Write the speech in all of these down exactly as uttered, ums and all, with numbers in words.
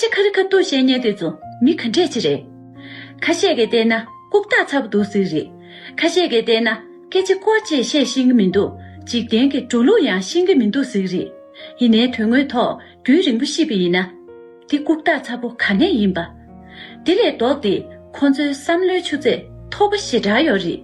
སྐད་ཆ་ཁ་རི་ཁ་ཐུག་བཤད་མཁན་དེ་ཚོ་མི་ག་འདྲས་ཅིག་རེད། ཁ་ཤས་ཀྱིས་བལྟས་ན་ལྐུགས་རྟགས་ཚ་པོ་འདུག་ཟེར་གྱི་རེད། ཁ་ཤས་ཀྱིས་བལྟས་ན་སྐད་ཆ་སྐོར་ཅིག་བཤད་ཤེས་ཀྱི་མི་འདུག་འཇིག་རྟེན་གྱི་འགྲོ་ལུགས་ཡང་ཤེས་ཀྱི་མི་འདུག་ཟེར་གྱི་རེད། ཡིན་ནའི་དོན་དངོས་ཐོག་རྒྱུན་རིང་པོ་བཤད་པ་ཡིན་ན། འདི་ལྐུགས་རྟགས་ཚ་པོ་ག་ནས་ཡིན་པ། དེ་ལས་ལྡོག་སྟེ་ཁོ་ཚོའི་བསམ་བློའི་ཆུ་ཚད་མཐོ་པོ་ཞེ་དྲག་ཡོད་རེད།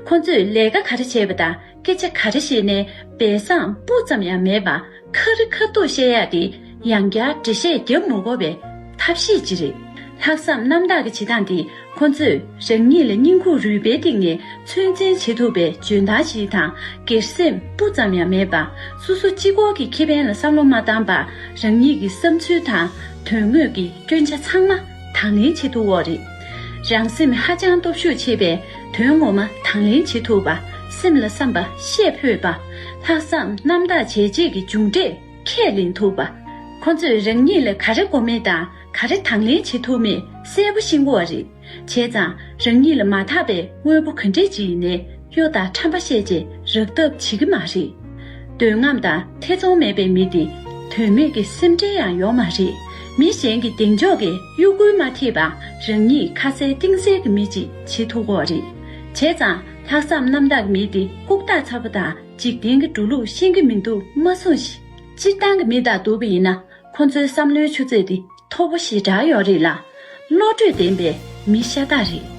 ཁོ་ཚོས་ལས་ཀ་ག་རེ་བྱས་པ་དང་སྐད་ཆ་ག་རེ་བཤད་ནའི་སྦས་གསང་སྤུ་ཙམ་ཡང་མེད་པར་ཁ་རི་ཁ་ཐུག་བཤད་ཡག་དེ་ཡང་བསྐྱར་འགྲེལ་བཤད་རྒྱབ་མ་དགོས་པའི་ཐབས་ཤེས་ཅིག་རེད། ལྷག་བསམ་རྣམ་དག་གི་བྱེད་སྟངས་དེ་ཁོ་ཚོས་རང་ཉིད་ལ་བསྙེན་ཁུག་རུས་པའི་གཏིང་ནས་ཚོད་འཛིན་བྱེད་ཐུབ་པའི་འཇོན་ཐང་ཞིག་དང་སྒེར་སེམས་སྤུ་ཙམ་ཡང་མེད་པར་སོ་སོ་གཅིག་པོ་གི་ཁེ་ཕན་ལ་བསམ་བློ་མ་བཏང་པར་རང་ཉིད་ཀྱི་བསམ་ཚུལ་དང་དོན་དངོས་ཀྱི་སྐྱོན་ཆ་ཚང་མ་དང་ལེན་བྱེད་ཐུབ་ཡོད་རེད། རང་སེམས་ཧ་ཅང་སྟོབས་ཤུགས་ཆེ་བས་དོན་ངོ་མ་དང་ལེན་བྱེད་ཐུབ་པ། སེམས་ལ་བསམ་པ་བཤད་ཕོད་པ། ལྷག་བསམ་རྣམ་དག་བྱས་རྗེས་ཀྱི་མཇུག་འབྲས་ཁས་ལེན་ཐུབ་པ། ཁོ་ཚོས་རང་ཉིད་ལ་ག་རེ་དགོས་མེད་དང་ག་རེ་དང་ལེན་བྱེད་ཐུབ་མེད་གསལ་པོ་ཤེས་ཀྱི་ཡོད་རེད། བྱས་ཙང་རང་ཉིད་ལ་མ་དག་པའི་དངོས་པོ་ག་འདྲས་ཅིག་ཡིན་ནའི་གཡོ་དང་ཁྲམ་པ་བཤད་རྗེས་རག་ཐབས་བྱེད་ཀྱི་མ་རེད། འདོད་རྔམ་དང་ཐེ་ཚོམ་མེད་པའི་མི་དེ་དོན་མེད་ཀྱི་སེམས་ཁྲལ་ཡང་ཡོད་མ་རེད། མི་གཞན་གྱི་གདེང་འཇོག་གིས་གཡོ་འགུལ་མ་ཐེབས་པར་རང་ཉིད་ཁ་གསལ་གཏིང་གསལ་གྱི་མི་ཅིག་བྱེད་ཐུབ་ཀྱི་ཡོད་རེད། བྱས་ཙང་ལྷག་བསམ་རྣམ་དག་གི་མི་དེ་ལྐུགས་རྟགས་ཚ་པོ་དང་འཇིག་རྟེན་གྱི་འགྲོ་ལུགས་ཤེས་ཀྱི་མི་འདུག་མ་གསུངས་ཤིག་སྤྱིར་བཏང་གི་མི་དང་བསྡུར་བ་ཡིན་ན་ཁོ་ཚོའི་བསམ་བློའི་ཆུ་ཚད་དེ་མཐོ་པོ་ཞེ་དྲག་ཡོད་རེད་ལ། བློ་གྲོས་ལྡན་པའི་མི་ཤ་སྟག་རེད།